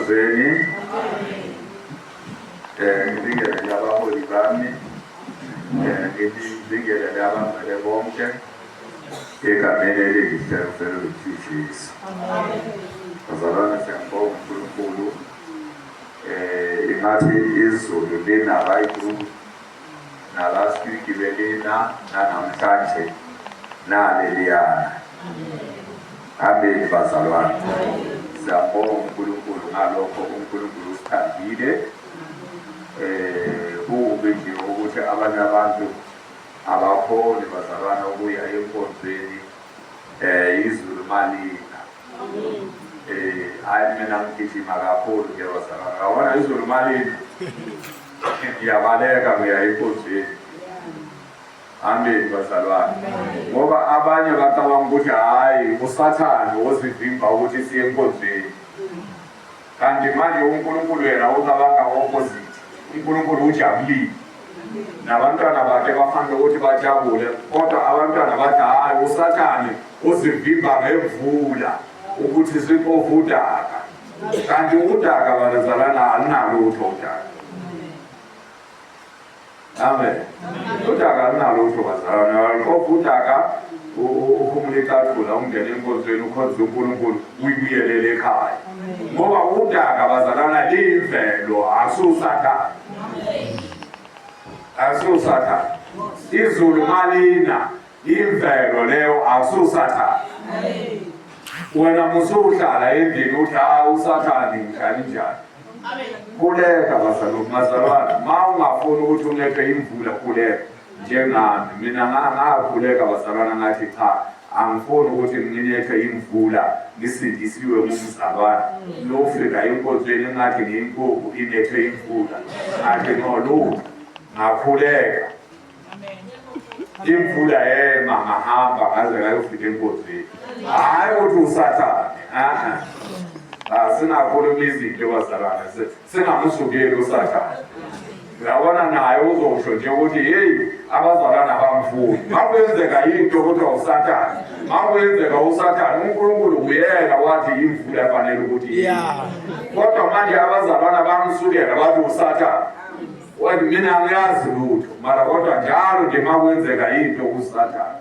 Enkonzweni ngibingelele abaholi bami, ngibingelele abangcwele bonke egameni elihle lomfelo wethu uJesu. Bazalwane, siyambonga uNkulunkulu. Ingathi izulu lina right na last week belina nanamhlanje naleliyana. Amen bazalwane. Siyabonga uNkulunkulu ngalokho, uNkulunkulu usithandile. Kubi nje ukuthi abanye abantu abakhoni bazalwane ukuya enkonzweni izulu malina. Hayi mina ngigijima kakhulu nje bazalwane. Yabona izulu malina. Ngiyabaleka ngiya enkonzweni. Amen bazalwane. Ngoba abanye bacabanga ukuthi hhayi uSathane ozivimba ukuthi siye enkonzweni. Kanti manje uNkulunkulu yena ucabanga opposite. uNkulunkulu ujabulile. Nabantwana bakhe bafanele ukuthi bajabule, kodwa abantwana bathi hhayi uSathane uzivimba ngemvula ukuthi siphofu udaka. Kanti udaka bazalwana alunalutho udaka. Amen. Udaka alunalutho bazalwane. Alukho udaka, uphumula icathulo, ungene enkonzweni, ukhonze uNkulunkulu, uyibuyelele ekhaya. Ngoba udaka bazalwana liyimvelo, akususathane. Akususathane. Izulu malina, imvelo leyo, akususathane. Wena musuhlala endlini uthi hawu usathane ngihlala njani. Khuleka bazalwane, bazalwane, ma ungafuni ukuthi unethwe imvula khuleka njengami. Mina ngakhuleka bazalwana ngathi cha, angifuni ukuthi nginethwe imvula ngisindisiwe ngumzalwane. Lofika enkonzweni engathi ngiyinkukhu inethwe imvula. Ngathi no lutho. Ngakhuleka. Imvula yema, ngahamba ngaze ngayofika enkonzweni. Hhayi ukuthi usathane, Singakhuluma izinto bazalwane, singamsukeli usathane. Uyabona naye uzosho nje ukuthi hey abazalwane abamfuni. Makwenzeka into kodwa usathane, makwenzeka usathane, uNkulunkulu uyena wathi imvula fanele ukuthi Yeah. Kodwa manje abazalwane bamsukela bathi usathane. Wathi mina angiyazi lutho, mara kodwa njalo nje makwenzeka into usathane.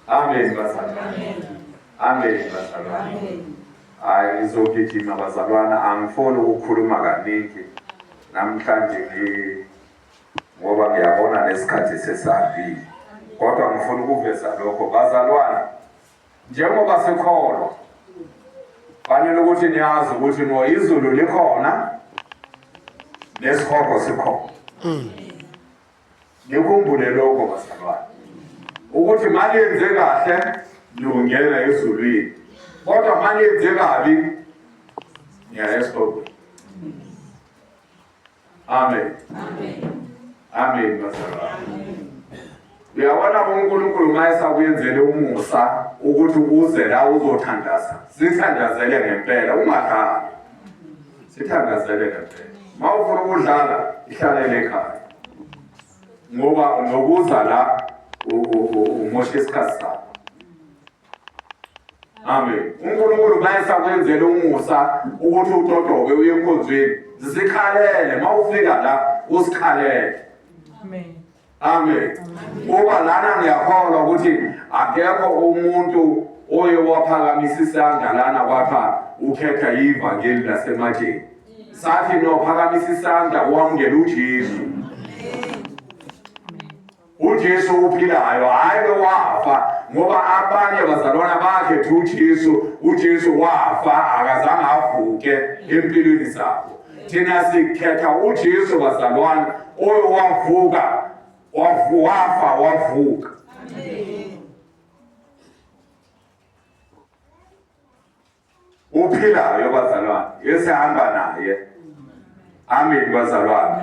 Amen bazalwane. Amen bazalwane. Hayi ngizogijima bazalwana, angifuni ukukhuluma kaningi namhlanje ngoba ngiyabona nesikhathi sesihambile. Kodwa ngifuna ukuveza lokho bazalwana, njengoba sikholwa fanele ukuthi niyazi ukuthi no izulu likhona nesihogo sikhona. Nikhumbule lokho bazalwane, ukuthi maniyenze kahle niyongena ezulwini, kodwa maniyenze kabi niya esihogweni. Amen. Amen bazalwane. Uyabona uNkulunkulu uma esakuyenzele umusa ukuthi uze la uzothandaza, sithandazele ngempela, ungadlali. Sithandazele ngempela. Uma ufuna ukudlala, ihlalele ekhaya. Ngoba nokuza la umosha isikhathi sakho. Amen. uNkulunkulu uma esakwenzela umusa ukuthi utotoke uye enkonzweni, zikhalele. Uma ufika la usikhalele. Amen. Amen. Kuba lana ngiyakholwa ukuthi akekho umuntu oye waphakamisa isandla lana kwathiwa ukhetha ivangeli lasematsheni. Sathi no, phakamisa isandla wamukela uJesu. uJesu uphilayo, hayi lo wafa, ngoba abanye bazalwana bakhetha uJesu, uJesu wafa akazange avuke empilweni zabo. Thina sikhetha uJesu bazalwana oye wavuka, wafa wavuka. Uphilayo bazalwane, esihamba naye. Amen bazalwane.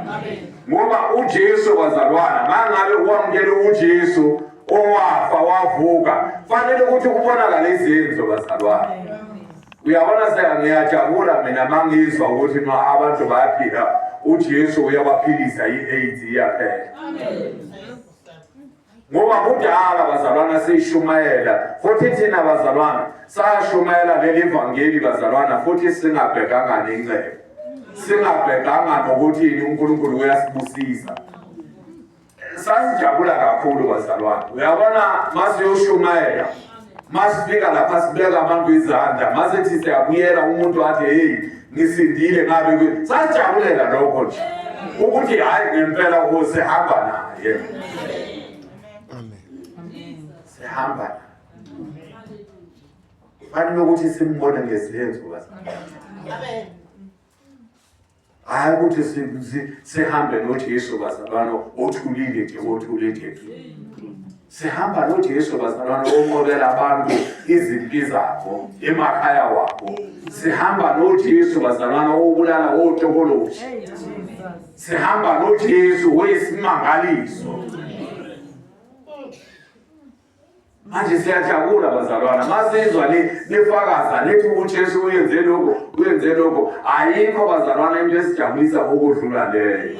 Ngoba uJesu bazalwana, mangabe wamukele uJesu owafa wavuka, fanele ukuthi kubonakale izenzo bazalwane. Uyabona seka ngiyajabula mina mangizwa ukuthi no abantu bayaphila, uJesu uyabaphilisa, i-AIDS iyaphela. Amen. Ngoba kudala bazalwana siyishumayela futhi thina bazalwana sashumayela leli vangeli bazalwana futhi singabhekanga nencebo. Singabhekanga nokuthi uNkulunkulu uyasibusisa. Sasijabula kakhulu bazalwane. Uyabona masiyoshumayela masifika lapha sibeka abantu izandla masithi siyabuyela umuntu athi hey ngisindile ngabe sasijabulela lokho nje ukuthi hhayi ngempela sihamba naye. Amen. Sihamba naye. Fanele ukuthi simbone ngezenzo bazalwane. Amen. Hhayi ukuthi sihambe noJesu bazalwane othulile nje othule nje. Sihamba noJesu bazalwane onqobela abantu izimpi zabo emakhaya wabo. Sihamba noJesu bazalwane obulala otokoloshi. Sihamba noJesu oyisimangaliso. Manje siyajabula bazalwana masizwa nifakaza nithi uJesu uyenze lokho uyenze lokho. Ayikho bazalwana into esijabulisa ukudlula leyo.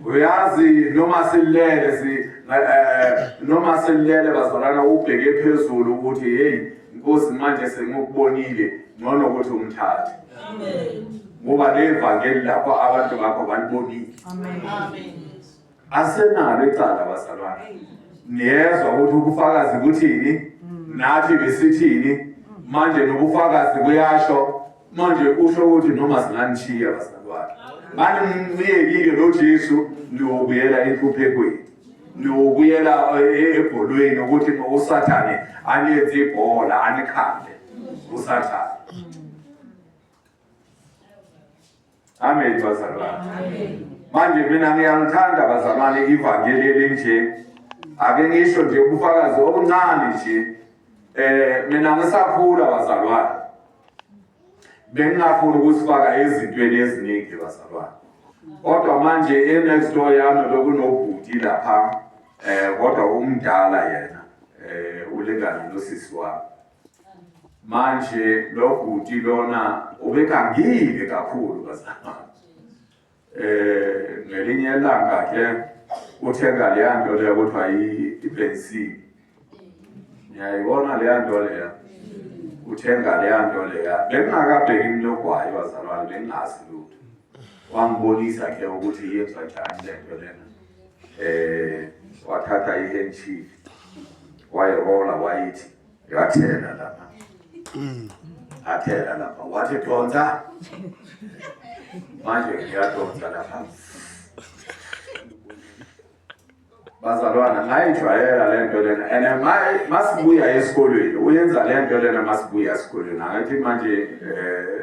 Uyazi noma silele si eh, noma silele bazalwana ubheke phezulu ukuthi hey Nkosi manje sengikubonile ngcono ukuthi ungithathe. Amen. Ngoba levangeli lapho abantu bakho balibonile. Amen. Amen. Asenalo icala bazalwane. Niyezwa ukuthi ubufakazi buthini? Nathi besithini? Manje nobufakazi buyasho manje usho ukuthi noma singanishiya bazalwane. Banimyekile lo Jesu niyobuyela enhluphekweni. Niyobuyela ebholweni ukuthi uSathane aniyenze ibhola anikhande uSathane. Amen bazalwane. Manje mina ngiyalithanda bazalwane ivangeli elinje. Ake ngisho nje ubufakazi obuncane nje. Mina ngisakhula bazalwane. Bengingafuni ukusifaka ezintweni eziningi bazalwane. Kodwa manje e-next door yami bekunobhuti lapha kodwa umdala yena ulingana nosisi wami. Manje lo bhuti lona ubegangile kakhulu bazalwane. Ngelinye ilanga ke uthenga leya nto leya kuthiwa ibhensini. Ngiyayibona leya nto leya. Uthenga leya nto leya. Bengingakabheki imnogwayi bazalwane, bengingazi lutho. Wangibonisa ke ukuthi yenziwa njani le nto lena. Wathatha i-handshake wayirola wayithi yathela lapha. Athela lapha wathi donsa. Manje ngiyadonsa lapha. Bazalwana ngayijwayela le nto lena and masibuya esikolweni uyenza le nto lena masibuya esikolweni angathi manje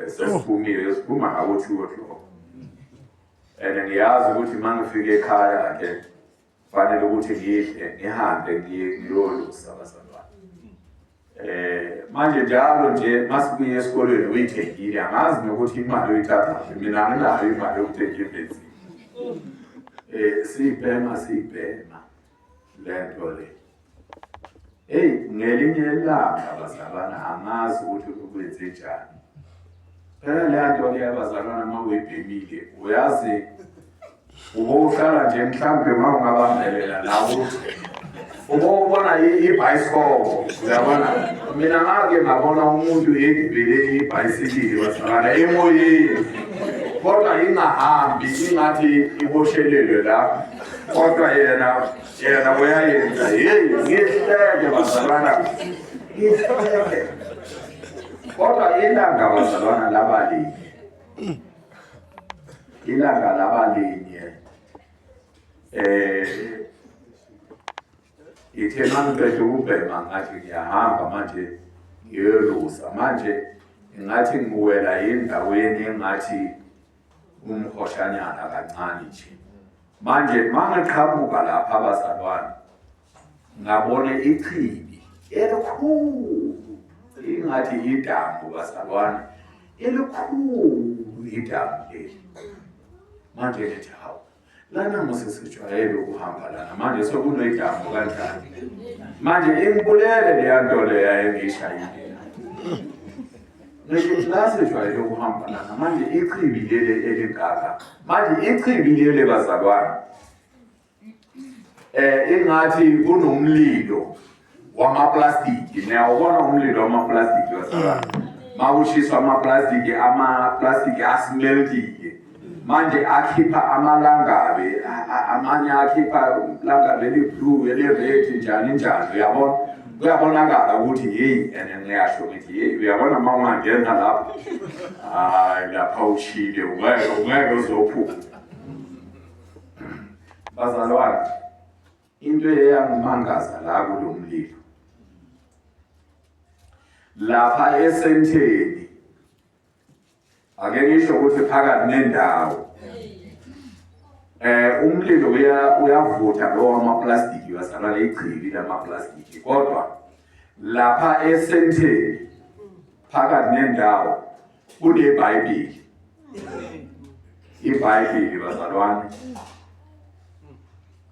sesiphumile siphuma ngabo 2 o'clock and ngiyazi ukuthi uma ngifika ekhaya ke fanele ukuthi ngidle ngihambe ngiye ngiyolusa bazalwane. Manje njalo nje masibuye esikolweni uyithengile angazi nokuthi imali uyithathaphi mina anginayo imali yokuthenga ibhenzini. Siyibhema siyibhema le nto le. Hey ngelinye ilanga bazalwana angazi ukuthi kwenze njani. Phela le nto le abazalwana uma uyibhemile uyazi ubohlala nje mhlawumbe uma ungabambelela la ukuthi ubobona ibhayisikobho uyabona. Mina ngake ngabona umuntu egibele ibhayisikili bazalwana emoyeni kodwa ingahambi ingathi iboshelelwe la kodwa yena uyayenza. Hey ngihleke bazalwana ngihleke. Kodwa ilanga bazalwana laba linye. Ilanga laba linye. Ithe mangiqeda ukubhema ngathi ngiyahamba manje ngiyolusa manje ngathi ngiwela endaweni engathi umhoshanyana kancane nje. Manje mangiqhamuka lapha abazalwane ngabona ichibi elikhulu ingathi idamu bazalwane elikhulu idamu leli. Manje ngithi hawu lana mose sijwayele ukuhamba lana manje sekunedamu kanjani? Manje ingibulele leya nto leya engiyishayile. Ngisho la sejwayele ukuhamba lana manje ichibi leli elingaka manje ichibi leli bazalwane. Ingathi kunomlilo wamaplastiki. Niyawubona umlilo wamaplastiki bazalwane? Makushiswa amaplastiki, amaplastiki asimeltile manje akhipha amalangabi, amanye akhipha ilangabi eli-blue, eli-red, njani njani, uyabona? Kuyabonakala ukuthi yeyi, and ngiyasho ngithi yeyi, uyabona uma ungangena lapho, hayi lapha ushile, ungeke uzophuma. Bazalwane, into eyangimangaza la kulo mlilo lapha esenteni, ake ngisho ukuthi phakathi nendawo umlilo uyavutha lo wamaplastiki, uyazalwa ichibi lamaplastiki, kodwa lapha esenteni phakathi nendawo kuneBhayibheli. IBhayibheli bazalwane,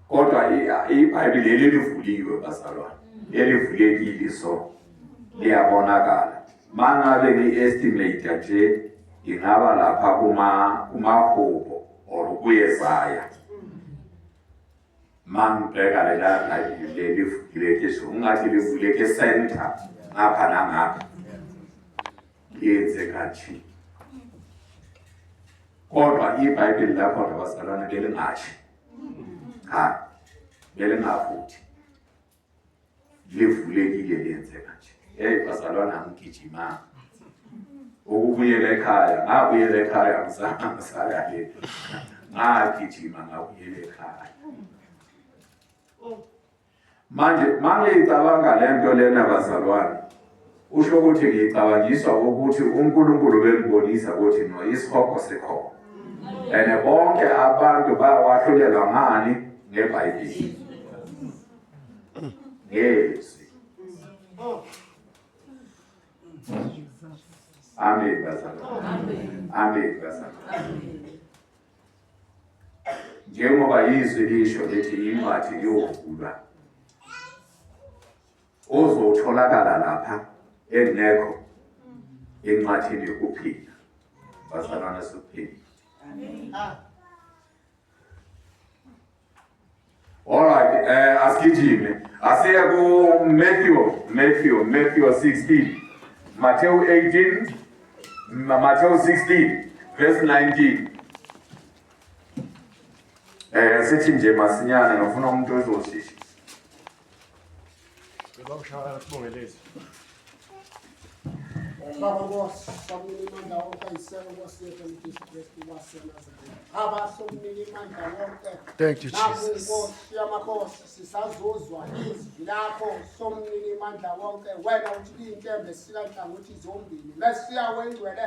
kodwa iBhayibheli leli livuliwe bazalwane, elivulekile, so liyabonakala. Mangabe ngi-estimate nje ingaba lapha kumahubo or kuyesaya, mangibheka lela Bhayibheli leli livuleke, so ungathi livuleke center ngapha nangapha, yenze kanje, kodwa iBhayibheli lakhona bazalwane belingashi, cha, belingavuthi, livulekile, liyenzeka nje. Hey bazalwane, angigijimanga ukubuyela ekhaya, ngabuyela ekhaya, ngizange ngisaya le, ngagijima ngabuyela ekhaya. Manje mangiyicabanga le nto lena bazalwane, usho ukuthi ngiyicabangiswa ukuthi uNkulunkulu bengibonisa ukuthi no, isihogo sikhona and bonke abantu bayawahlulelwa ngani? NgeBhayibheli, ngezwi. Amen bazalwane, amen bazalwane. Njengoba izwi lisho lithi incwadi iyovulwa, ozotholakala lapha engekho encwadini yokuphila, bazalwane, sokuphila. All right, asigijime. Asiye ku Matthew 16. Matthew 18, Matthew 16 verse 19. Sithi nje masinyane, ngifuna umuntu ozoshesha. Baba sibongelezi. Baba Nkosi, Somnini wonke, ayiseko Nkosi yethu uJesu Kristu waseNazaretha. Baba Somnini mandla wonke. Thank you, Naku Jesus. Nkosi yamakhosi, sisazozwa izwi lakho Somnini mandla wonke. Wena uthi inkembe esika nhlangothi zombili. Mesiya wengcwele,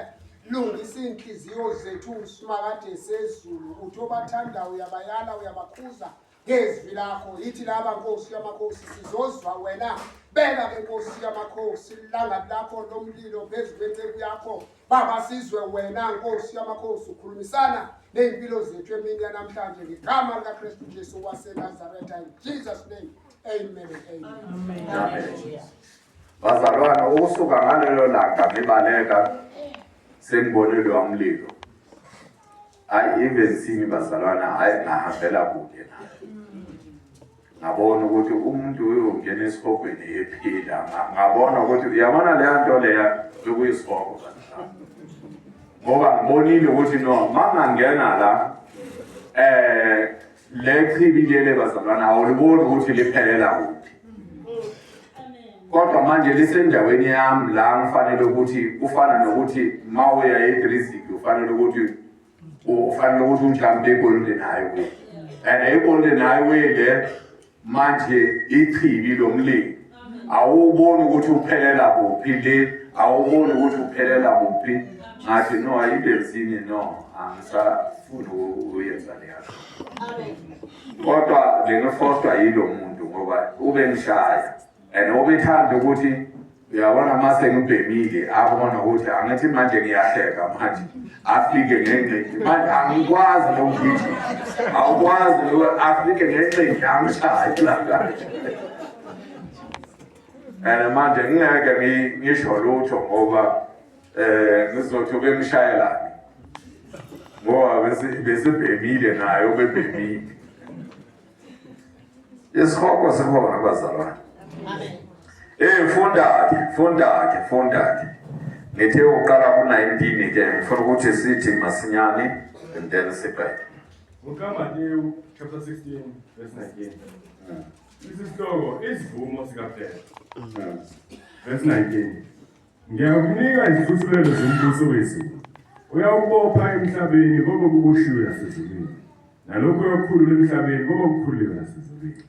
lungisa inhliziyo zethu simakade sezulu. Uthi obathandayo uyabayala, uyabakhuza ngezwi lakho. Yithi laba Nkosi yamakhosi, sizozwa wena. Beka ke Nkosi yamakhosi ilangabi lakho lomlilo phezu kwenceku yakho Baba, sizwe wena Nkosi yamakhosi ukhulumisana ney'mpilo zethu emini yanamhlanje ngegama likaKristu Jesu waseNazaretha, in Jesus name, amen and amen. Amen. Bazalwane, ukusuka ngalelo langa ngibaleka sengibone lowa mlilo, hayi even sini bazalwane, hayi ngahambela kude naye, ngabona ukuthi umuntu uyongena esihogweni ephila. Ngabona ukuthi uyabona leya nto leya bekuyisihogo bazalwane, ngoba ngibonile ukuthi no, mangangena la le chibi lele bazalwane, awuliboni ukuthi liphelela kuphi, kodwa manje lisendaweni yami la ngifanele ukuthi kufana nokuthi mawuya eDrieziek ufanele ukuthi ujampe eGolden Highway, and eGolden Highway le manje ichibi lomlilo awuboni ukuthi uphelela kuphi le, awuboni ukuthi uphelela kuphi. Ngathi no, ayibenzini, no, angisafuni ukuyenza leyo, kodwa bengifostwa yilo muntu ngoba ubengishaya and obethanda ukuthi uyabona mase ngibhemile, abona ukuthi angithi manje ngiyahleka, manje afike ngenqindi, manje angikwazi nokugijima, awukwazi, afike ngenqindi angishaye lapha and manje ngingeke ngisho lutho ngoba ngizothi ubemshayelani, ngoba besibhemile naye ubebhemile. Isihogo sikhona bazalwane. Amen. Eh funda ke, funda ke, funda ke. Ngithe uqala ku-19 ke ngifuna ukuthi sithi masinyane and then siqede. NgokaMateyu chapter 16 verse 19. Isihloko isivumo sikaPetru. Verse 19. Ngiyakunika izihluthulelo zombuso wezulu. Uyawubopha emhlabeni kobe kuboshiwe nasezulwini. Nalokhu uyakukhulula emhlabeni kobe kukhululiwe nasezulwini.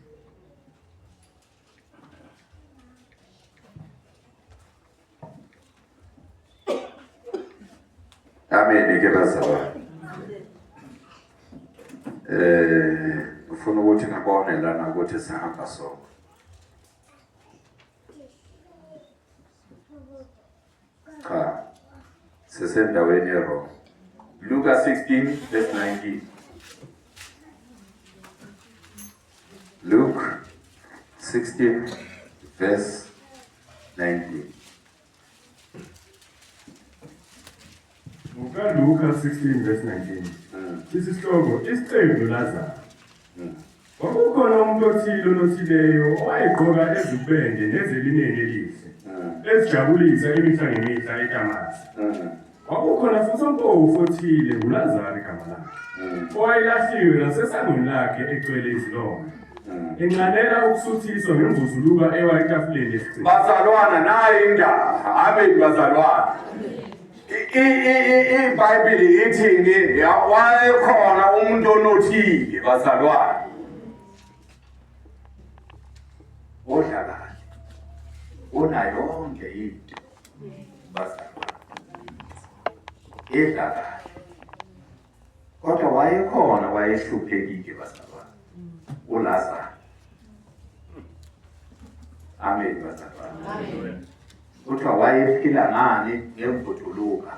Amen ke bazalwane. Eh ufuna ukuthi ngibone lana ukuthi sihamba sonke. Cha. Sisendaweni errong. Luka 16 verse 19. Luke 16 verse 19. NgokaLuka 16 verse 19. Isihloko isiqembu Lazaro. Kwakukhona umuntu othile onothileyo owayegqoka ezibubende nezelineni elihle, ezijabulisa imihla ngemihla eTamasi. Kwakukhona futhi ompofu othile nguLazaro igama lakhe, owayelahliwe nasesangweni lakhe egcwele izilonda, enxanela ukusuthiswa ngemvuzuluka ewa etafuleni yesiciko. Bazalwana nayi indaba. Amen bazalwana. IBhayibheli ithini? Wayekhona umuntu onothile bazalwane. Odla kahle. Ona yonke into bazalwane. Idla kahle. Kodwa wayekhona wayehluphekile bazalwane. uLazaro. Amen bazalwane. Amen. Kuthiwa wayephila ngani ngemvutuluka.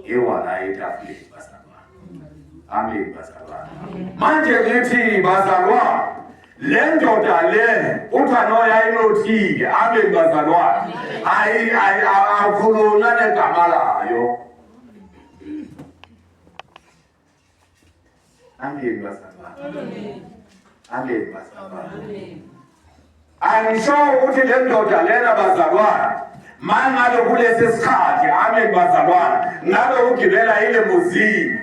Ewa la etafuleni bazalwane. Amen bazalwane. Manje ngithi bazalwane le ndoda le kuthiwa no yayinothile. Amen bazalwane. Ayi ayi akhuluma negama layo. Amen bazalwane. Amen bazalwane. Angisho ukuthi le ndoda lena bazalwane mangabe kulesi sikhathi amen bazalwane ngabe ugibela ilemuzini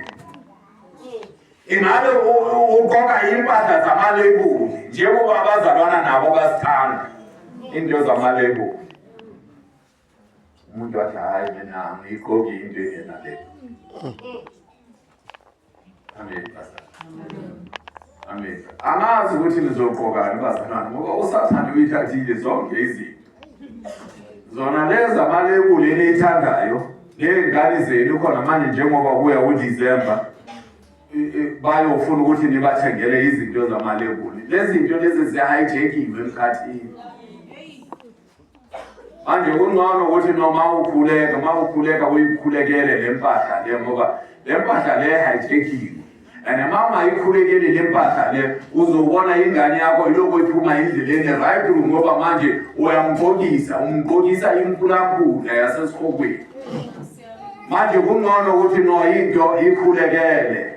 ingabe ugqoka impahla zamalebuli njengoba abazalwana nabo basithanda into zamalebuli umuntu wathi hhayi mina angiyigqoki into engenalelo amen bazalwane amen angazi ukuthi nizogqokani bazalwane ngoba usathane uyithathile zonke izinto zona lezi amalebuli eniyithandayo ney'ngane zenu khona manje njengoba kuya uDisemba bayofuna ukuthi nibathengele izinto zamalebuli lezi zinto lezi ziyahijackiwe emkhathini manje kungcono ukuthi noma ukhuleka uma ukhuleka uyikhulekele le mpahla le ngoba le mpahla le hijackiwe and uma ungayikhulekeli le mpahla le uzobona ingane yakho ilokhu iphuma endleleni right through ngoba manje uyamgqokisa umgqokisa impulampula yasesihogweni manje kungcono ukuthi no into ikhulekele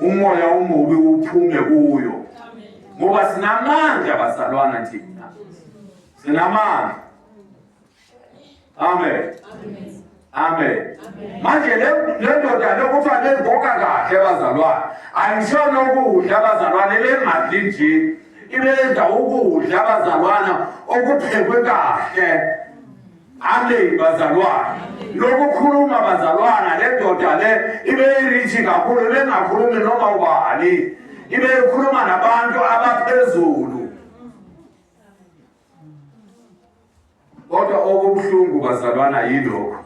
umoya omubi uphume kuyo ngoba sinamandla bazalwana thina sinamandla amen amen manje le ndoda le kuthiwa legoka kahle bazalwane angisho nokudla bazalwane lengadli nje ibenza ukudla bazalwana okuphekwe kahle amen bazalwane lokukhuluma bazalwana le ndoda le ibe irichi kakhulu bengakhulumi noma ubani ibe ikhuluma nabantu abaphezulu Kodwa okubuhlungu bazalwana yilokhu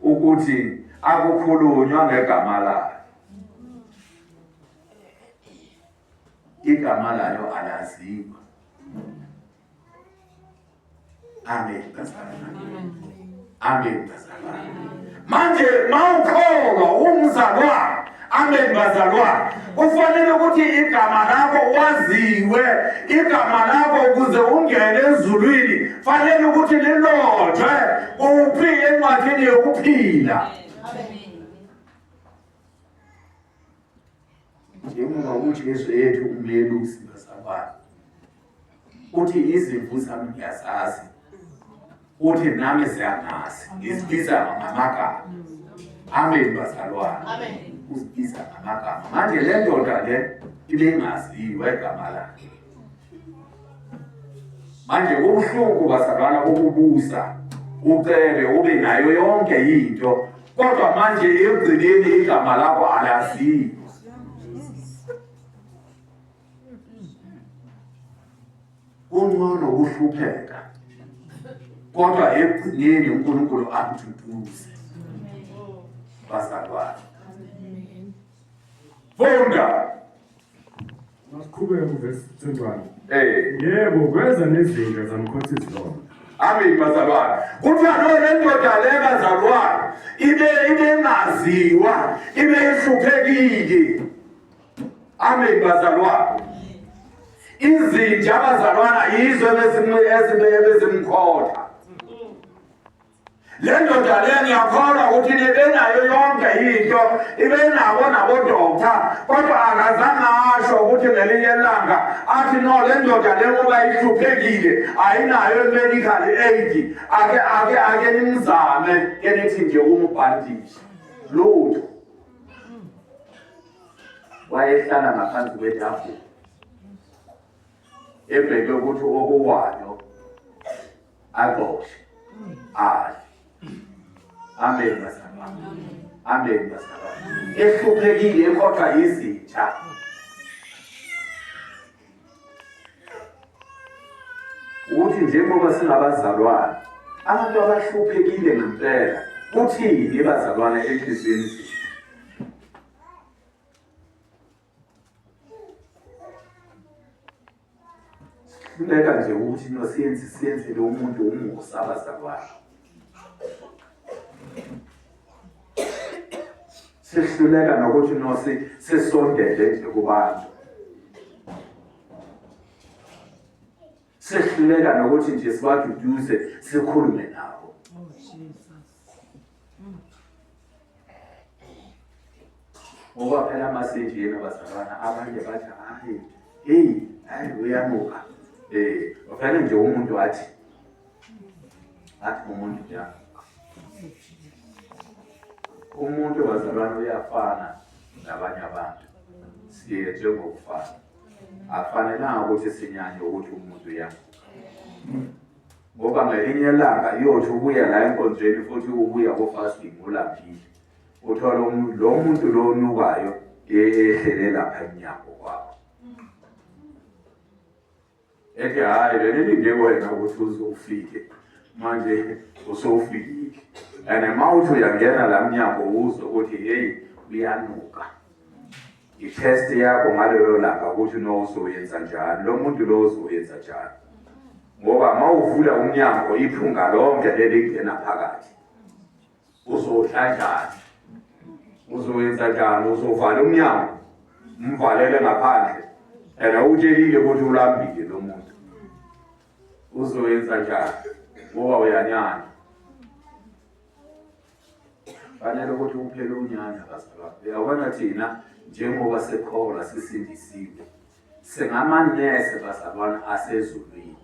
ukuthi akukhulunywa ngegama layo. Igama layo alaziwa. Amen bazalwana. Amen bazalwane. Manje mawukholwa umzalwane, amen bazalwane, kufanele ukuthi igama lakho waziwe, igama lakho ukuze ungene ezulwini fanele ukuthi lilotshwe uphi encwadini yokuphila. Njengoba uJesu yethu umelusi bazalwane. bazalwane. Uthi izimvu zami ngiyazazi. Uthi nami ziyangazi. Ngizibiza ngamagama. Amen bazalwane. Amen. Uzibiza ngamagama. Manje le ndoda le ibengaziwa igama lakhe. Manje kubuhlungu bazalwana ukubusa ucele ube nayo yonke into kodwa manje ekugcineni igama lakho alaziwa. Kungcono ukuhlupheka kodwa ekugcineni uNkulunkulu akududuze bazalwane. Funda. Masiqhubeke kuvesi 21. Eh. Yebo, kweza nezinja zamkhotha izilonda. Amen bazalwane. Kuthiwa no le ndoda le bazalwane ibe ibengaziwa, ibe ihluphekile. Amen bazalwane. Izinja bazalwana yizo ebezimkhotha. Le ndoda le ngiyakholwa ukuthi ibenayo yonke into, ibenabo nabodokta, kodwa akazange asho ukuthi ngelinye ilanga athi no le ndoda le ngoba ihluphekile ayinayo i-medical aid, ake ake ake nimzame ke nithi nje umubhandishe. Lutho. Wayehlala ngaphansi kwetafula ebheke ukuthi okuwayo axoshe adle. Amen bazalwane. Amen bazalwane. Ehluphekile ekhothwa yizinja. Ukuthi njengoba singabazalwane abantu abahluphekile ngempela kuthini bazalwane enhliziyweni zethu? Sihluleka nje ukuthi nosiyenzi siyenzele umuntu umusa abazalwane. Sihluleka nokuthi nosi sisondele nje kubantu. Sihluleka nokuthi nje sibaduduze sikhulume nabo. Oh Jesus. Ngoba phela masinjena bazalwana abanye bathi hayi hey hayi uyanuka. Eh, ufanele nje umuntu athi athi umuntu uyanuka. Umuntu bazalwana uyafana nabanye abantu. Siye njengokufana. Akufanelanga ukuthi sinyanye ukuthi umuntu uyanuka. Ngoba ngelinye ilanga iyothi ubuya la enkonzweni futhi ubuya ko-fasting ulambile. Uthola lo muntu lo onukayo ehlele lapha emnyango kwakho. Ethi hhayi benilinde wena ukuthi uze ufike manje usowufikile. And uma uthi uyangena la mnyango uzwe ukuthi heyi uyanuka. I-test yakho ngalelo langa ukuthi no uzoyenza njani lo muntu lo uzoyenza njani. Ngoba uma uvula umnyango iphunga lonke leli lingena phakathi. Uzodla njani? Uzoyenza njani? Uzovala umnyango umvalele ngaphandle and awutshelile ukuthi ulambile lo muntu. Uzoyenza njani? Ngoba uyanyanya. Fanele ukuthi uphele unyanya bazalwane. Uyabona thina njengoba sekholwa sisindisiwe singamanese bazalwane asezulwini.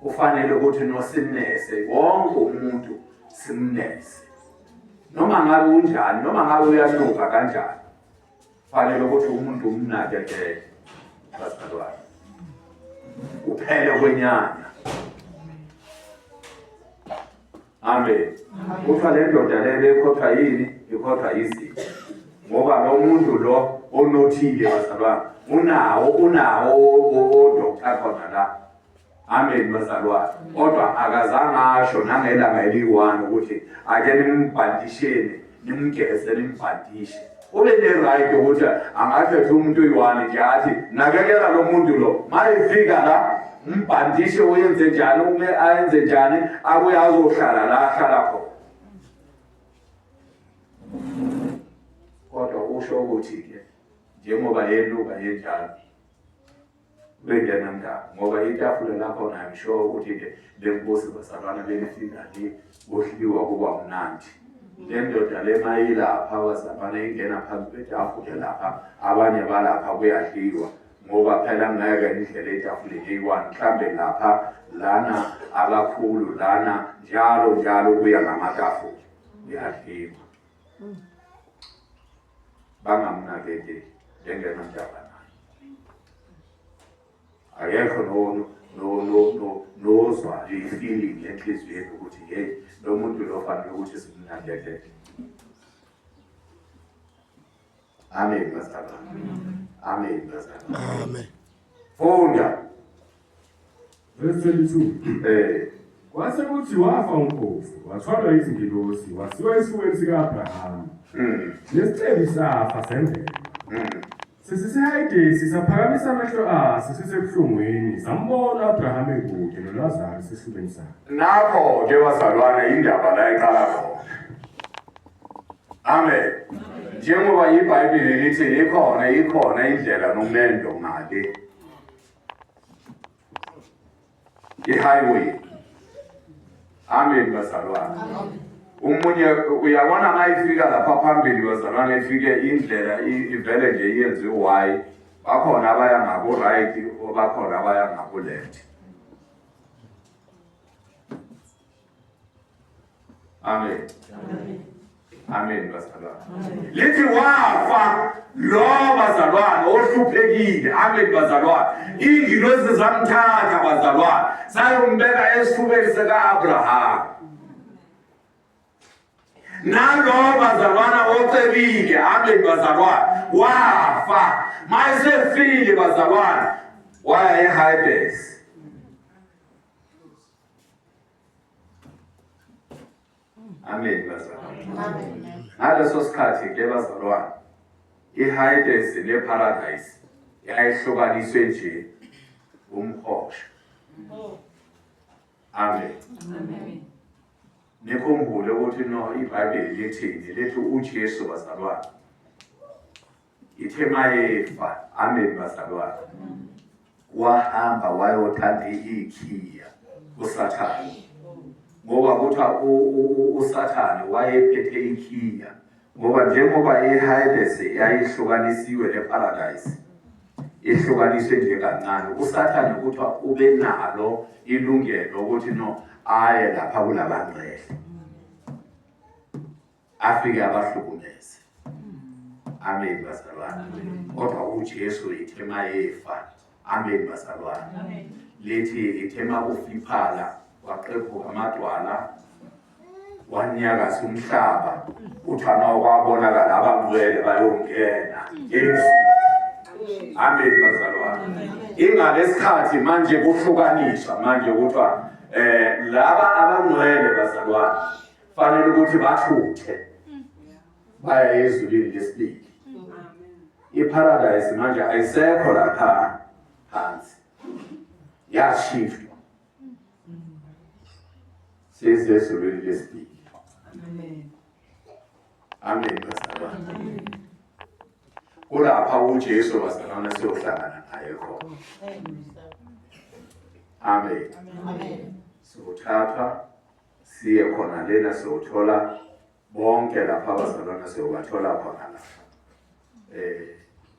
Kufanele ukuthi nosinese wonke umuntu simnese. Noma ngabe unjani, noma ngabe uyanuka kanjani. Fanele ukuthi umuntu umnakekele bazalwane. Uphele kwenyanya. Amen. Kuthiwa le ndoda le bekhothwa yini? Ikhothwa izinto. Ngoba lo muntu lo onothile bazalwane unawo unawo odokta khona la. Amen bazalwane. Kodwa akazange asho nangelanga eliyi-one ukuthi ake nimbhandisheni nimgeze nimbhandishe. Ube ne-right ukuthi angakhetha umuntu oyi-one nje athi nakekela lo muntu lo mayefika la umbhandishe uyenze njani ume ayenze njani abuye azohlala la ahlala khona. Kodwa usho ukuthi-ke njengoba yeluka yenjalo bengenandaba ngoba itafula lakhona I'm sure ukuthi-ke lenkosi bazalwana belifika le kuhliwa kuba mnandi. Le ndoda le mayilapha bazalwana ingena phansi kwetafula lapha abanye balapha kuyadliwa. Ngoba phela ngeke nidlele etafuleni eyi-one, mhlambe lapha lana akakhulu lana njalo njalo kuya ngamatafula uyadliwa. Bangamnakekeli bengenandaba naye. Akekho no no no no nozwa i-feeling enhliziyweni ukuthi hey lo muntu lo fanele ukuthi simnakekele. Amen bazalwane. Amen bazalwane. Amen. Funda. Verse 22. Kwase kuthi wafa umpofu, wathwalwa izingilosi, wasiwa esifubeni sika-Abrahama. Nesicebi safa sembelwa. Sisisehayidesi saphakamisa amehlo aso sisebuhlungwini, sambona u-Abrahama ekude noLazaru esifubeni sakhe. Nakho ke bazalwane indaba la iqala khona. Amen. Njengoba iBhayibheli lithi ikhona ikhona indlela nomendo ngale. I-highway. Amen bazalwane. Umunye uyabona mayifika lapha phambili bazalwane ifike indlela ivele nje iyenze y bakhona abaya ngaku right bakhona abaya ngaku left. Amen. Amen bazalwane. Lithi wafa lo bazalwane ohluphekile. Amen bazalwane. Ingilosi zamthatha bazalwane. Sayombeka esifubeni sika-Abraham. Nalo bazalwana ocebile. Amen bazalwane. Wafa. Mayesefile bazalwane. Waya eHades. Amen bazalwane. Amen. Ngaleso sikhathi ke bazalwane iHades neParadise yayihlukaniswe nje umhosha. Amen. Amen. Nikhumbule ukuthi no iBhayibheli lithini lithi uJesu bazalwane ithe mayefa. Amen bazalwane. Wahamba wayothatha ikhiya kuSathane. Ngoba kuthiwa uSathane wayephethe ikhiya ngoba njengoba iHades yayihlukanisiwe neParadise ihlukaniswe nje kancane uSathane kuthiwa ube nalo ilungelo ukuthi no aye lapha kulabangcwele afike abahlukumeze. Amen bazalwane. Kodwa uJesu ithe mayefa. Amen bazalwane. Lithi ithe makufiphala waqephuka amadwala wanyakaza umhlaba uthana kwabonakala abangcwele bayongena emzini. Amen bazalwane. Ingalesikhathi manje kuhlukaniswa manje kuthiwa laba abangcwele bazalwane fanele ukuthi bathuthe baya ezulwini lesibili. IParadise manje ayisekho lapha phansi, yashiftwa size ezulwini lesibili. Amen. Amen bazalwane. Kulapha uJesu bazalwane siyohlangana naye khona. Amen. Amen. Siyothathwa siye khona lena siyothola bonke lapha abazalwane siyobathola khona lapha.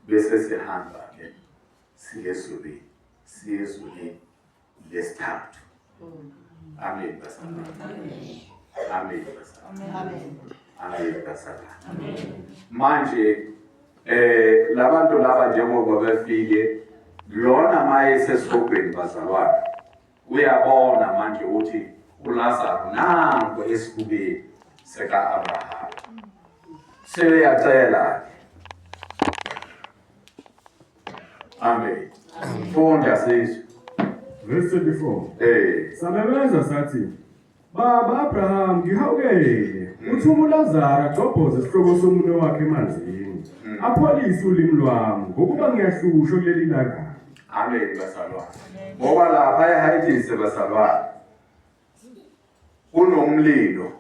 Bese sihamba ke siye ezulwini, siye ezulwini lesithathu. Amen bazalwane. Amen bazalwane. Amen. Amen bazalwane. Manje labantu laba njengoba befike lona maye sesihogweni bazalwane uyabona manje ukuthi uLazaro nangu esifubeni seka-Abraham. Sebeyacela. Amen. Funda sizwe. Verse 24. Samemeza sathi, Baba Abraham, ngihawukele. Uthuma uLazaro agcobhoze isihloko somunwe wakhe emanzini. Apholise ulimi lwami ngokuba ngiyahlushwa kuleli langa. Amen bazalwane. Ngoba lapha eHades bazalwane kunomlilo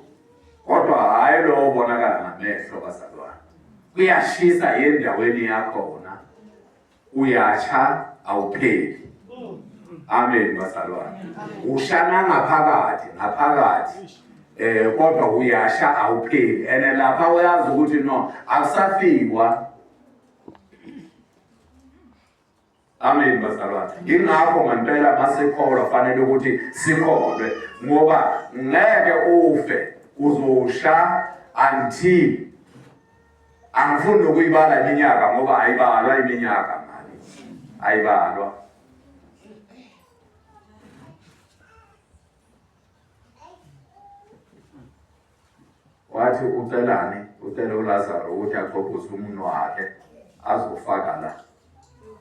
kodwa hayi lo obonakala ngamehlo bazalwane. Kuyashisa endaweni yakhona. Uyatsha awupheli. Amen bazalwane. Ushana ngaphakathi ngaphakathi. Kodwa uyasha awupheli. Ene lapha uyazi ukuthi no akusafikwa. Amen bazalwane. Ingakho ngempela masikholwa fanele ukuthi sikholwe ngoba ngeke ufe uzosha until angifuni nokuyibala iminyaka ngoba ayibalwa iminyaka mani. Ayibalwa. Wathi ucelani? Ucele uLazaro ukuthi agqobhoze umunwe wakhe azofaka la.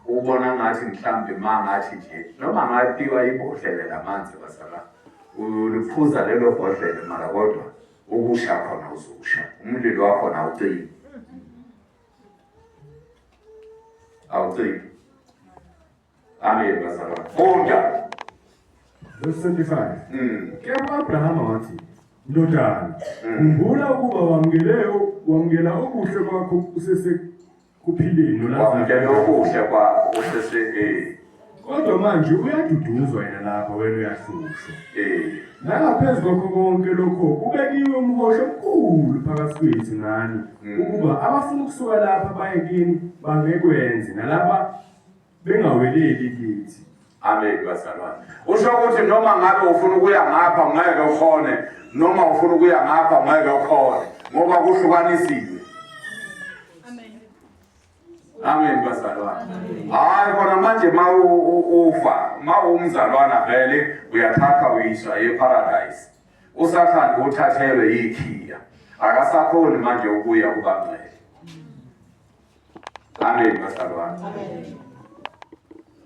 Ubona ngathi mhlambe ma ngathi nje noma ngaphiwa ibhodlele lamanzi bazala uliphuza lelo bhodlele mara kodwa ukusha khona uzosha umlilo wakhona awucimi awucimi Amen bazalwane. Funda. Verse 25. Kepha Abrahama wathi, Ndodana, khumbula ukuba wamukele wamukela okuhle kwakho usesekuphileni noLazaro. Wamukele okuhle kwakho usese eh Kodwa manje uyaduduzwa yena lapha wena uyahlushwa. eh Nangaphezu kwakho konke lokho kubekiwe umhosha omkhulu phakathi kwethu nani ukuba abafuna ukusuka lapha baye kini bangekwenze nalaba bengaweleli kithi. Amen bazalwane. Usho ukuthi noma ngabe ufuna ukuya ngapha ngeke ukhone, noma ufuna ukuya ngapha ngeke ukhone ngoba kuhlukanisiwe. Amen. Amen bazalwane. Hayi khona manje ma ufa, ma umzalwana vele uyathathwa uyiswa eParadise. USathane uthathelwe yikhiya. Akasakhoni manje ukuya kubangcwele. Amen bazalwane. Amen.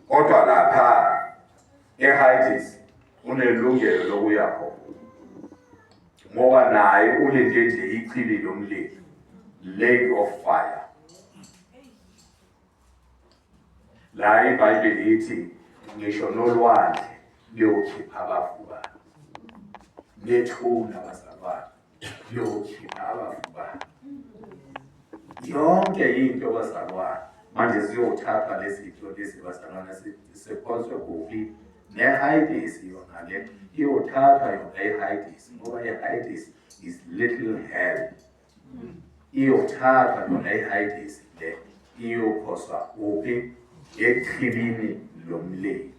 Kodwa lapha eHades unelungelo lokuya khona. Ngoba naye ulinde nje ichibi lomlilo, lake of fire. La iBhayibheli ithi ngisho nolwandle liyokhipha abafu balo. Nethuna bazalwane. Liyokhipha abafu balo. Yonke into bazalwane manje siyothatha lezi zinto lezi bazalwane siphonswe kuphi ne-Hades yona le iyothathwa yona i-Hades ngoba i-Hades is little hell. Iyothathwa yona i-Hades le iyophoswa kuphi echibini lomlilo.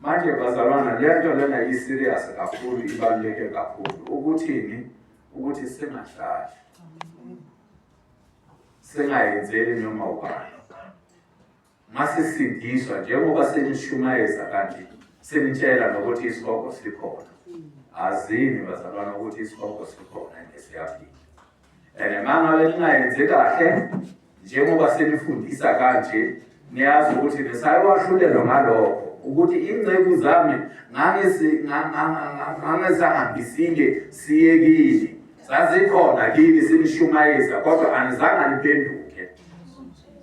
Manje bazalwana le nto lena i-serious kakhulu ibaluleke kakhulu ukuthini ukuthi singadlali singayenzeli noma ubani masisindiswa njengoba senishumayeza kanje senitshela nokuthi isihogo sikhona azini bazalwana ukuthi isihogo sikhona and siyaphila and mangabe ningayenzi kahle njengoba senifundisa kanje niyazi ukuthi nisayowahlulelwa ngalokho ukuthi inceku zami ngangisahambisile siye kini zazikhona kini sinishumayeza kodwa anizange niphenduke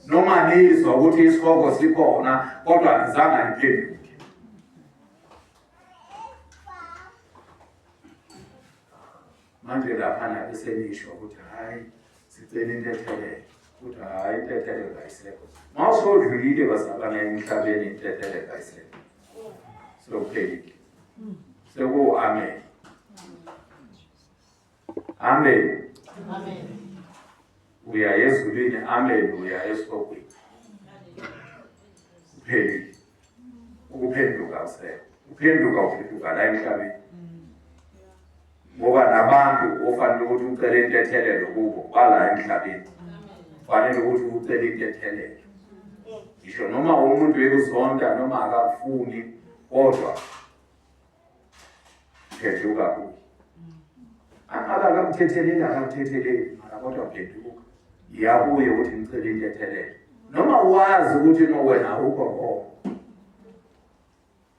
noma nizwa ukuthi isihogo sikhona kodwa anizange niphenduke. Manje laphana esenisho ukuthi hhayi sicela intethelelo ukuthi hhayi intethelelo ayisekho. Uma usodlulile bazalwane emhlabeni intethelelo ayisekho. Sekuphelile. Sekuwu-amen. Amen. Amen. Uya ezulwini, amen, uya esihogweni. Kuphelile. Ukuphenduka usekho. Uphenduka uphenduka la emhlabeni. Ngoba nabantu ofanele ukuthi ucele intethelelo kubo bala emhlabeni. Fanele ukuthi ucele intethelelo. Ngisho noma umuntu ekuzonda noma akakufuni kodwa phenduka kuye. Angabe akamthetheleli akamthetheleli mara kodwa phenduka. Yiya kuye ukuthi ngicela intethelelo. Noma wazi ukuthi no wena awukho khona.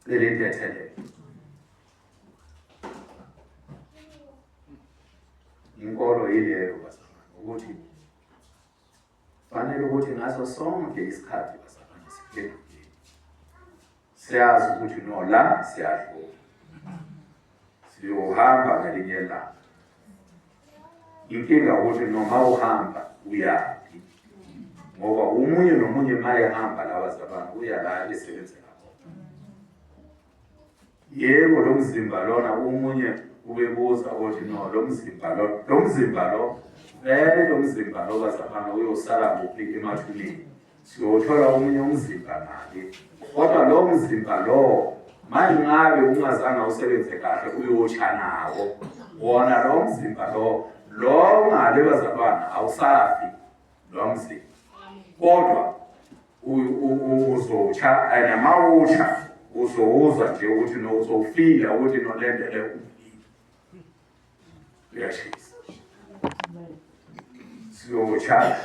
Cela intethelelo. Inkolo yileyo bazalwane ukuthi fanele ukuthi ngaso sonke isikhathi bazalwane siphendukile. Siyazi ukuthi no la siyadlula. Siyohamba ngelinye ilanga. Inkinga ukuthi noma uhamba uyaphi. Ngoba omunye nomunye uma ehamba la bazalwane uya la esebenzela khona. Yebo lo mzimba lona omunye ubebuza ukuthi no lo mzimba lo lo mzimba lo Vele lo mzimba lo bazalwane uyosala kuphi emathuneni. Siyothola omunye umzimba ngale. Kodwa lo mzimba lo mangabe ungazange usebenze kahle uyotsha nawo. Wona lo mzimba lo lo ngale bazalwane awusafi lo mzimba. Kodwa uzotsha and mawutsha uzowuzwa nje ukuthi no uzofila ukuthi nolendele umlilo. Uyashisa. Siyotsha.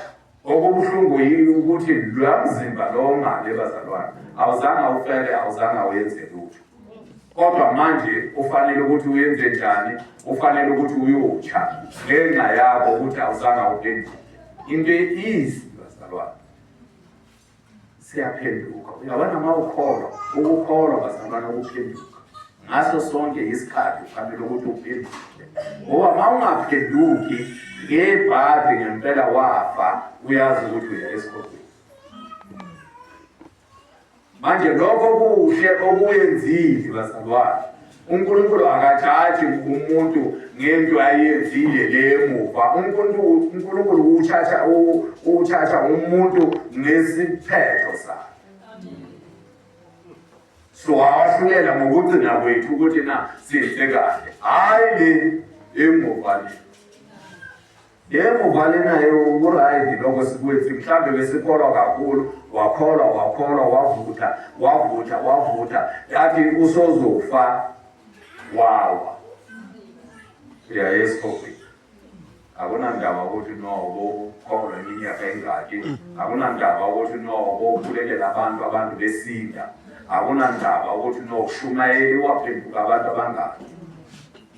Okubuhlungu yini ukuthi lo mzimba lo ngale bazalwane awuzange ufele awuzange uyenze lutho. Kodwa manje ufanele ukuthi uyenze njani? Ufanele ukuthi uyotsha ngenxa yakho ukuthi awuzange uphenduke. Into easy bazalwane. Siyaphenduka. Uyabona uma ukholwa, ukukholwa bazalwane ukuphenduka. Ngaso sonke isikhathi ufanele ukuthi uphenduke. Ngoba uma ungaphenduki ngebhadi ngempela wafa, uyazi ukuthi uya esihogweni. Manje lokho kuhle okuyenzile bazalwane. uNkulunkulu akajaji umuntu ngento ayenzile le emuva. uNkulunkulu uthatha umuntu ngesiphetho sakhe. So awahlulela ngokugcina kwethu ukuthi na senze kahle. Hayi le emuva le. Yebo vale naye kurayidi lokho sikwenzi mhlawumbe besikholwa kakhulu wakholwa wakholwa wavutha wavutha wavutha yathi usozofa wawa uya esihogweni akunandaba ukuthi noko ukholwa iminyaka engaki akunandaba ukuthi noko ukhulekela abantu abantu besinda akunandaba ukuthi nokushumayeli waphenduka abantu abangaki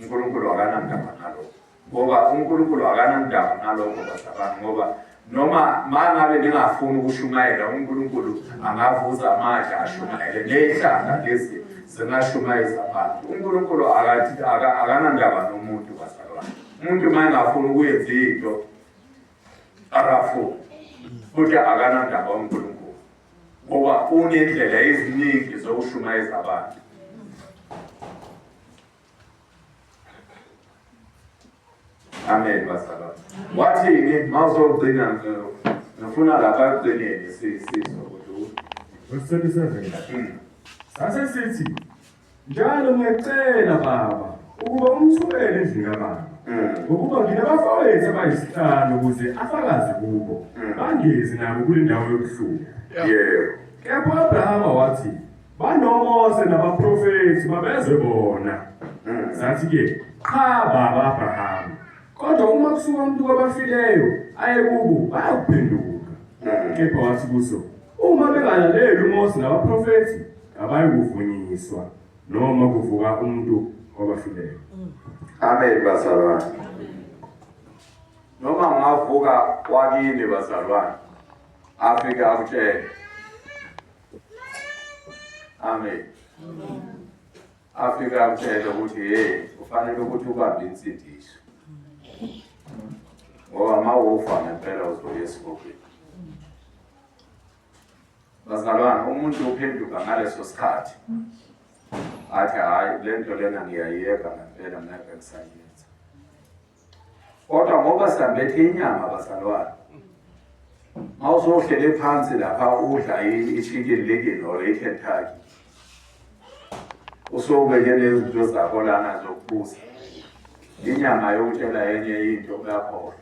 uNkulunkulu akanandaba nalokho ngoba uNkulunkulu akanandaba nalokho bazalwane ngoba noma mangabe ningafuni ukushumayela uNkulunkulu angavuza amandla ashumayele nehlanga lezi zingashumayeza abantu uNkulunkulu akanandaba nomuntu bazalwane umuntu uma engafuni ukuyenza into akafuni futhi akanandaba uNkulunkulu ngoba unendlela eziningi zokushumayeza abantu Amen bazalwane. Wathini mawuzogcina ngifuna lapha ekugcineni sizwe ukuthi Verse 27. Sase sithi njalo ngiyacela baba ukuba umthumele endlini kababa. Ngokuba nginabafowethu abayisihlanu ukuze afakaze kubo. Bangezi nabo kule ndawo yobuhlungu. Yebo. Kepha u-Abrahama wathi BanoMose nabaprofethi babezwe bona. Sathi ke, qha baba Abrahama. Kodwa uma kusuka umuntu kwabafileyo aye kubo bayakuphenduka. Kepha wathi kuso, uma bengalaleli uMose nabaprofethi abayikuvunyiswa noma kuvuka umuntu kwabafileyo. Amen bazalwane. Noma ungavuka wakini bazalwane. Afike akutshele. Amen. Afika akutshele ukuthi hey ufanele ukuthi ubambe insindiso. Ngoba uma ufa ngempela uzoya esihogweni. Bazalwane umuntu uphenduka ngaleso sikhathi. Athi hayi le nto lena ngiyayiyeka ngempela ngeke ngisayenza. Kodwa ngoba sambethe inyama bazalwane. Mawuzohlele phansi lapha udla i-chicken licken or i-Kentucky. Usubeke nezinto zakho lana zokuphuza. Inyama yokutshela enye into uyakhohlwa.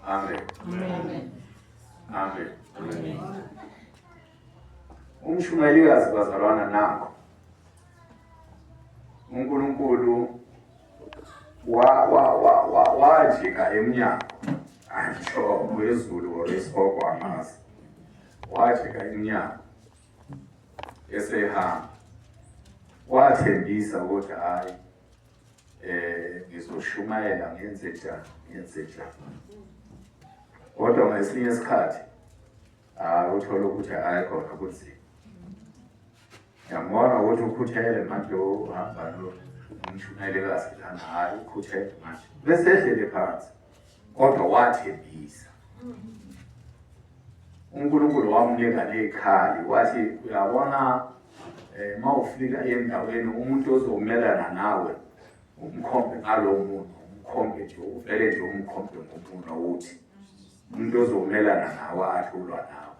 Amen. Amen. Amen. Amen. Umshumayelikazi bazalwana nakho. uNkulunkulu wa wa wa wa wajika emnyango angisho wezulu or isihogo angazi wajika emnyango esehamba wathembisa ukuthi hayi eh ngizoshumayela ngenze njani ngenze njani kodwa ngesinye isikhathi hayi uthola ukuthi hayi khona kunzima Ngiyambona ukuthi ukhuthele manje uhamba lo umshumayelekazi lana hhayi ukhuthele manje bese ehlele phansi kodwa wathembisa uNkulunkulu wamnika nekhali wathi uyabona eh mawufika endaweni umuntu ozomelana nawe Umkhombe ngalowo muno, umkhombe nje uvele nje umkhombe ngomuno uthi umuntu ozomelana nawe athi ulwa nawe.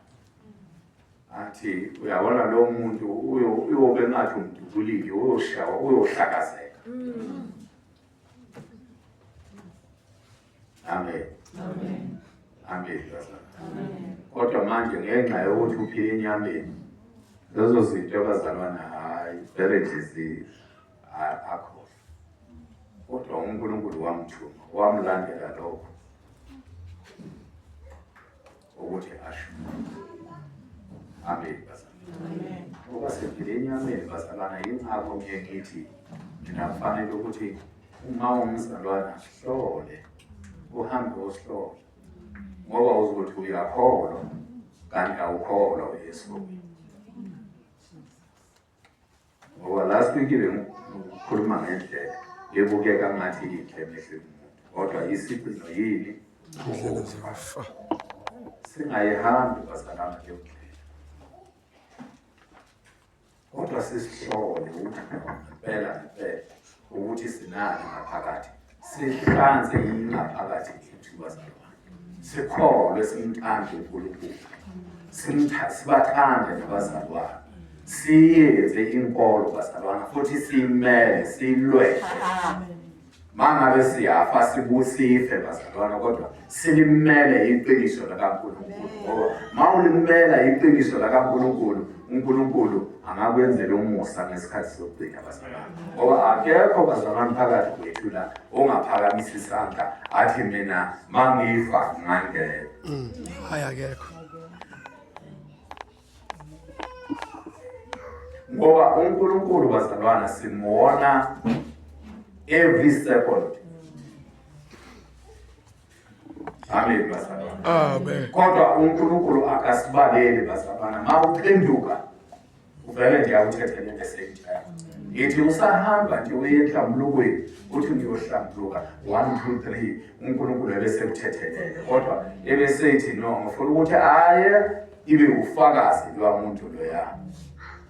Athi uyabona lo muntu uyobe ngathi umdubulile uyoshawa uyohlakazeka. Amen. Amen. Amen. Amen. Kodwa manje ngenxa yokuthi uphila enyameni lezo zinto abazalwana hayi vele nje akhohlwa. Kodwa uNkulunkulu wamthuma wamlandela lokho ukuthi asho. Amen bazalwane. Amen. Ngoba siphila enyameni bazalwana yingakho ngiye ngithi mina kufanele ukuthi Uma umzalwane ahlole, uhambe usihlole ngoba uzothi uyakholwa kanti awukholwa uYesu. Ngoba last week bengikhuluma ngendlela ebukeka ngathi inhle emehlweni omuntu, kodwa isigcino yini? Indlela zokufa. Singayihambi bazalwane leyo ndlela. Kodwa sisihlole ukuthi ngempela ngempela ukuthi sinani ngaphakathi, sihlanze ingaphakathi yethu bazalwane, sikholwe simthande uNkulunkulu, sibathande nabazalwane, siyenze inkolo bazalwana futhi siyimele siyilwele. Mangabe siyafa sibusife bazalwana kodwa silimele iqiniso likaNkulunkulu ngoba mawulimela iqiniso likaNkulunkulu uNkulunkulu angakwenzela umusa ngesikhathi sokugcina bazalwana ngoba akekho bazalwane phakathi kwethu la ongaphakamisa isandla athi mina mangifa ngangena Hayi akekho. Ngoba uNkulunkulu bazalwana simona every second. Amen bazalwana. Amen. Kodwa uNkulunkulu akasibaleli bazalwana mawuphenduka uvele nje akuthethelele same time. Ngithi usahamba nje uye enhlambulukweni uthi ngiyohlambuluka 1 2 3 uNkulunkulu ebesekuthethelele kodwa ebesethi no ngifuna ukuthi aye ibe ufakazi lwamuntu loya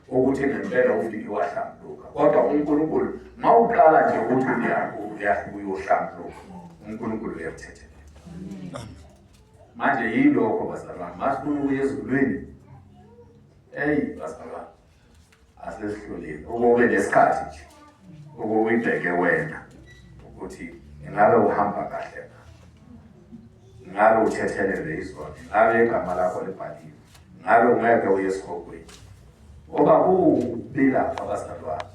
ukuthi ngempela ufike wahlambuluka kodwa uNkulunkulu mawuqala nje ukuthi uyohlambuluka uNkulunkulu uyakuthethelela manje yilokho bazalwane masifuna ukuya ezulwini eyi bazalwane asesihlulile ukube nesikhathi nje ukuyibheke wena ukuthi ingabe uhamba kahle na ngabe uthethelelwe izono ngabe igama lakho libhaliwe ngabe ungeke uye esihogweni ngoba kubi lapha abazalwane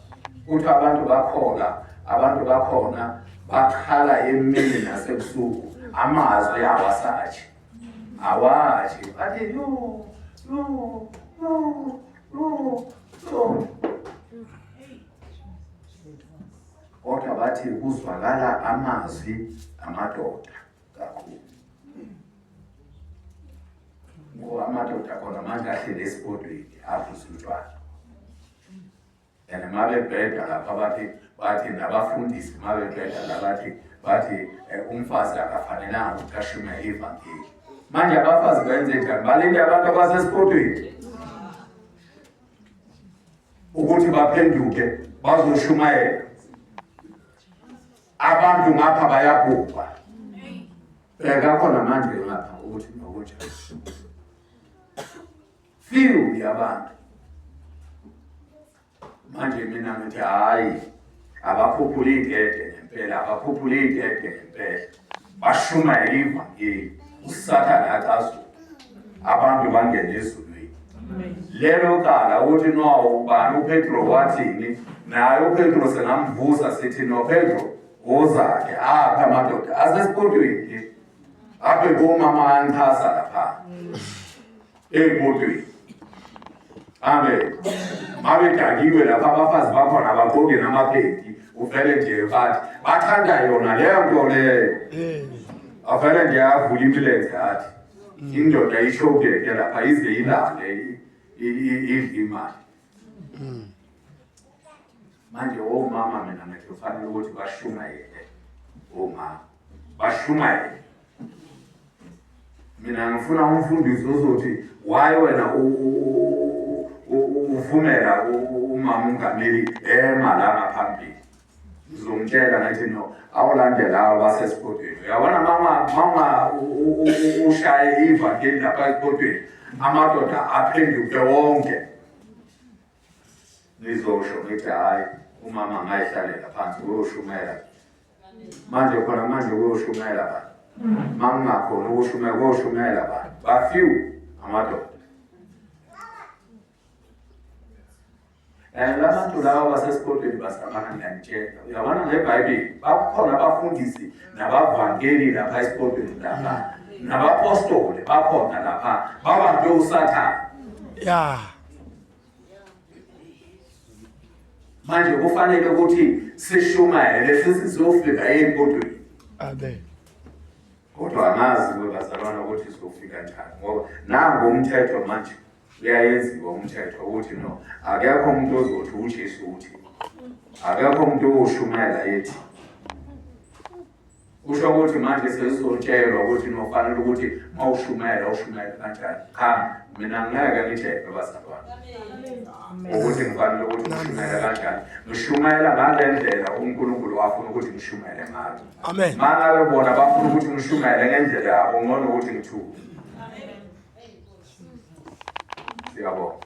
kuthi abantu bakhona abantu bakhona bakhala emini nasebusuku amazwi awasatshe awatshe bathi yo yo yo yo yo Kodwa bathi kuzwakala amazwi amadoda kakhulu. Ngoba amadoda khona manje ahleli esigodweni aphuza utshwala. And uma bebheda lapha bathi bathi nabafundisi uma bebheda la bathi bathi eh, umfazi akafanelanga ukuthi ashumayele ivangeli. Manje abafazi benze njani? Balinde abantu abasesigodweni. ukuthi baphenduke bazoshumayela abantu ngapha bayabhubha bheka khona manje ngapha ukuthi nokunjani few yabantu manje mina ngithi hayi abakhuphule igede ngempela abakhuphule igede ngempela bashumayela ivangeli usathane acazuke abantu bangene ezulwini lelo cala ukuthi no ubani uPetro wathini naye uPetro singamvusa sithi no Petro woza-ke apha amadoda asesikodweni aphe komama angichaza lapha ey'kodweni amen babedakiwe lapha abafazi bakhona abagqoke namaphedi uvele nje bathi bathanda yona leyo nto leyo avele nje avula imilenze athi indoda ishokeke lapha ize ilale idle imali manje omama mina ngithi kufanele ukuthi bashumayele omama bashumayele mina ngifuna umfundisi ozothi why wena uvumela umama ungameli ema la ngaphambili. Ngizomtshela ngathi no, awulande lawo basesipotweni. Uyabona mama mama ushaye ivangeli lapha esipotweni, amadoda aphenduke wonke. Ngizosho ngithi hhayi umama angayihlalela phansi uyoshumela. Manje khona manje uyoshumela ba. Mangingakhona ukushumela koshumela ba. Ba few amadoda. And labantu laba basesikolweni bazalwana ngiyanitshela uyabona ngebhayibheli bakhona abafundisi nabavangeli lapha esikolweni lapha nabapostoli bakhona lapha babantu usathane ya manje kufanele ukuthi sishumayele sesizofika ey'nkodweni amen kodwa angazi bazalwana ukuthi sizofika njani ngoba nangu umthetho manje Uyayenziwa umthetho ukuthi no akekho umuntu ozothi uJesu uthi akekho umuntu owushumayela ethi kusho ukuthi manje sesizotshelwa ukuthi nofanele ukuthi mawushumayela ushumayela kanjani cha mina ngeke ngijebe bazalwane ukuthi ngifanele ukuthi ngishumayele kanjani ngishumayela ngale ndlela uNkulunkulu afuna ukuthi ngishumayele ngayo amen mangabe bona bafuna ukuthi ngishumayele ngendlela yabo ngcono ukuthi ngithuke Siyabonga.